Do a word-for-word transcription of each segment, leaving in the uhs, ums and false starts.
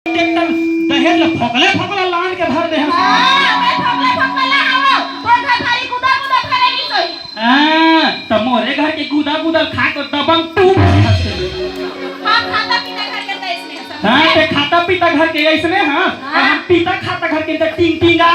Tractor दहेज ला फोकले फोकले लान के धर दे हस। हाँ, मैं फोकले फोकले ला हवं। तोर घर भारी गुदा गुदा फरे नहीं सोई। हाँ, त मोरे घर के गुदा गुदा खा के दबंग तू। हम खाता पीता घर के त अइसने हस। हाँ, ते खाता पीता घर के अइसने, हाँ। हाँ। हम पीता खाता घर के त टिंग टिंग आ।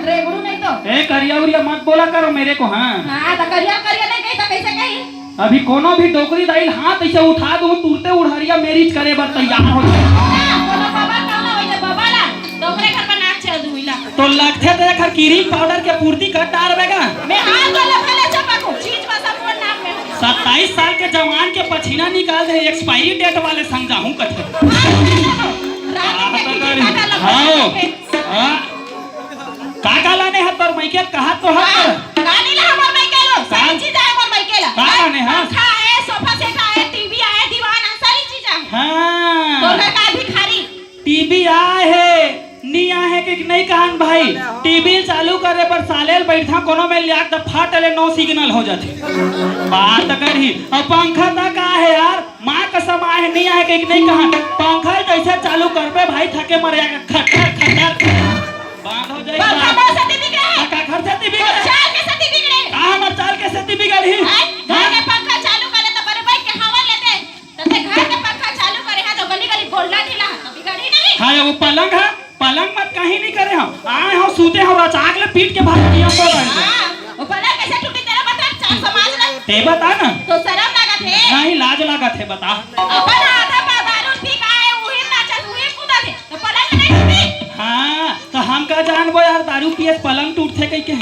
रेगड़ू नहीं तो। ए, करिया उरिया मत बोला करो मेरे को, हाँ। हाँ, त करिया करिया नहीं कही त कैसे कही? अभी कोनो भी डोकरी दाई ल हाथ अइसे उठा दूं, तुरते उड़हरिया मैरिज करे बर तैयार हो जाए। ना, कोनो बाबा कहला होइले बाबा ला, डोकरे घर पर नाक चल दुइला। तो लगथे तो एखर क्रीम पाउडर के पूर्ति कर डारबे गा। मैं हाथ तो लफा ले चपा को, चीज बस अब वो नाक में हो। सत्ताईस साल के जवान के पसीना निकाल दे, एक्सपायरी डेट वाले समझाहूं कथे। रात के किटी काटा लफा हाँ। ले। हाँ। का का लाने ह तोर मइके ल? कहा तो ह। हाँ, का नहीं ला हमर मइके लो? सारी का? चीज आए हमर मइके ला। का लाने ह? पंखा आए, सोफा सेट आए, टीवी आए, दीवान आए, सारी चीज आए। हाँ। तोर घर का भिखारी। टीवी आए हे, नी आए हे कि नहीं कहन भाई? टीवी चालू करे बर साले ल बैठा कोनो में लिया त फाट ले नो सिग्नल हो जाथे। बात करही। अब पंखा तक आए हे यार, माँ कसम आए हे, नी आए हे कि नहीं कहन। पंखा ल जैसे चालू करबे भाई थके मर जाएगा, खटर खटर। बांध हो जाई पंखा बात। मोर सेती बिगड़े हे। का, का घर सेती बिगड़े? मोर चाल के सेती बिगड़े। का हमर चाल के सेती बिगड़ही? हैं? घर के पंखा चालू करे त बने बैठ के हवा लेते। त ते घर के पंखा चालू करे हा त गली गली गोल्डा ढीला हा, त बिगड़ही नहीं? हाँ, वो पलंग है, पलंग मत कहीं नहीं करे हम। आए हो सूते हो रचाक ले पीट के भाग दिया बोल रहे हैं। हाँ, वो पलंग कैसे टूटी तेरा बता, चार समाज ना। ते बता ना। तो शर्म लागत हे। नहीं, लाज लागत हे, बता। अपन आधा पा दारू पी के आए, उही नाचत, उही कूदत हे। तो पलंग नहीं टूटी? हाँ, तो हम का जानबो यार, दारू पिए से पलंग टूटथे कहि के।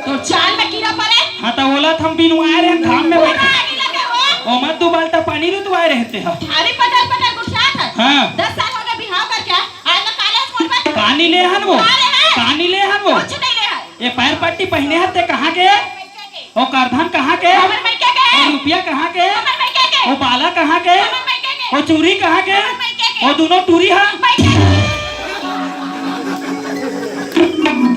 तो चाल में कीड़ा पड़े? हाँ, तो ओला त हम बिनवाए रहे, घाम में पूरा बैठे। आगी लगे हो। ओमा दू बाल्टा पानी रुतवाए रहते ह। थारी पटर पटर गुस्सात है। हाँ। दस साल हो गए बिहाव करके, आज तक काले से मोर पर पानी ले हन वो। का ले हन? पानी ले हन वो। कुछ नहीं ले हन। ये पैर पट्टी पहने हते कहाँ के? ओ करधन कहाँ के? हमर मइके के। ओ रुपया कहाँ के? हमर मइके के। ओ बाला कहाँ के? हमर मइके के। ओ चूरी कहाँ के? हमर मइके के। ओ दुनो टूरी हा? मइके के।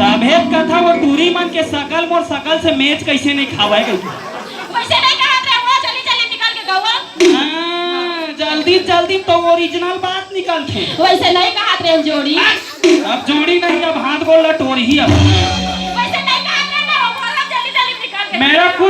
तभे त कथा वो टूरी मन के सकल मोर सकल से मैच कैसे नहीं खावे गई। वैसे नहीं कहा रे, वो चली चली निकल के गवा। हाँ, जल्दी जल्दी तो ओरिजिनल बात निकलथे। वैसे नहीं कहा रे जोड़ी। अब जोड़ी नहीं, अब हाथ गोड़ लटोरी ही अब। वैसे नहीं कहा रे ना, वो बोला जल्दी जल्दी निकल के। मेरा कुछ